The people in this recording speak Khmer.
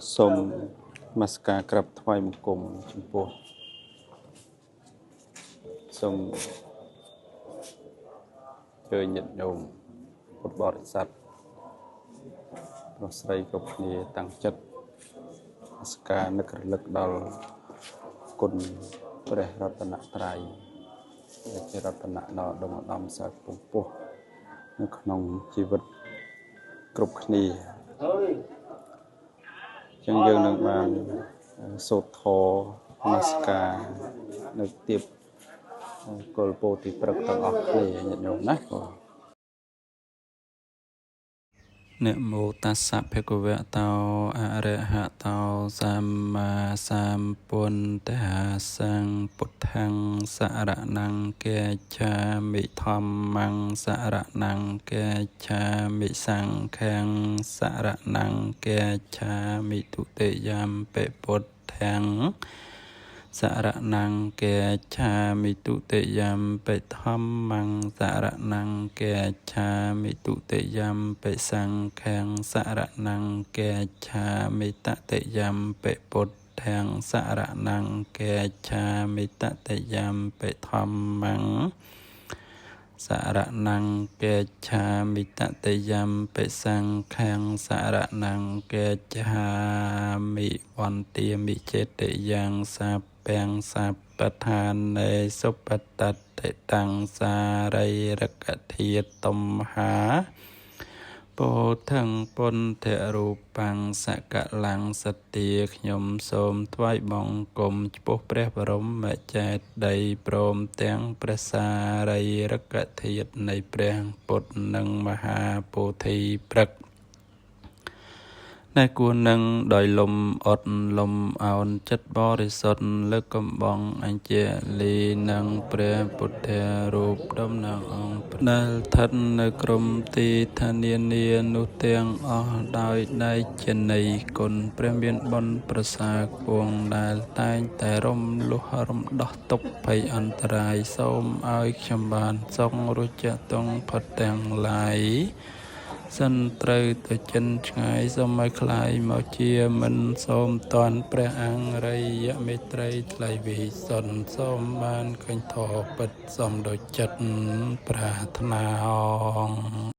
សូមនមស្ការក្រាបថ្វាយបង្គំចំពោះសូមជើញញាតិញោមពុទ្ធបរិស័ទប្រុសស្រីគ្រប់គ្នាតាំងចិត្តនមស្ការនឹករលឹកដល់គុណព្រះរតនត្រ័យដែលជារតនៈដ៏ឧត្តមឧត្តមសើខ្ពង់ខ្ពស់នៅក្នុងជីវិតគ្រប់គ្នាចឹងយើងនឹងបានសូត្រធម៌នមស្ការនៅទៀបគល់ពោធិព្រឹកទាំងអស់គ្នាញាតិញោមណាបងនមោតស្សៈភគវៈតោអរហតោសម្មាសម្ពុទ្ធស្សੰពុទ្ធាំសរណង្គាឆាមិធម្មំសរណង្គាឆាមិសង្ឃាំសរណង្គាឆាមិទុតិយំពិពុទ្ធាំសរណង្គាឆាមិទុតិយំពិធម្មំសរណង្គាឆាមិទុតិយំពិសង្ឃាំសរណង្គាឆាមិតតិយំពិពុទ្ធាំសរណង្គាឆាមិតតិយំពិធម្មំសរណង្គាឆាមិតតិយំពិសង្ឃាំសរណង្គាឆាមិវន្ទាមិចេតិយ៉ាងសាពាំងសពឋានេសុបតតិតាំងសារីរកធាតុមហាពោធិងពុទ្ធរូបាំងសកលੰសទាខ្ញុំសូមថ្វាយបង្គំចំពោះព្រះបរមចេតិយព្រមទាំងព្រះសារីរកធាតុនៃព្រះពុទ្ធនិងមហាពោធិព្រឹក្សដែលគួរនឹងដោយលំអត់លំអោនចិត្តបរិសុទ្ធលើកកំបងអញ្ជលីនឹងព្រះពុទ្ធរូបតំណាងអង្គដែលស្ថិតនៅក្រុមទីឋានានានោះទាំងអស់ដោយដៃជនីគុណព្រះមានបុណ្យប្រសើរគង់ដែលតែងតែរំលោះរំដោះទុក្ខភ័យអន្តរាយសូមឲ្យខ្ញុំបានសងរុចតងផុតទាំងឡាយសិនត្រូវទៅចិនឆ្ងាយសូមឲ្យคลายមកជាមិនសូមតន់ព្រះអង្គរិយមេត្រីថ្លៃវិសុនសូមបានឃើញធម៌ពិតសំដូចចិត្តប្រាថ្នា។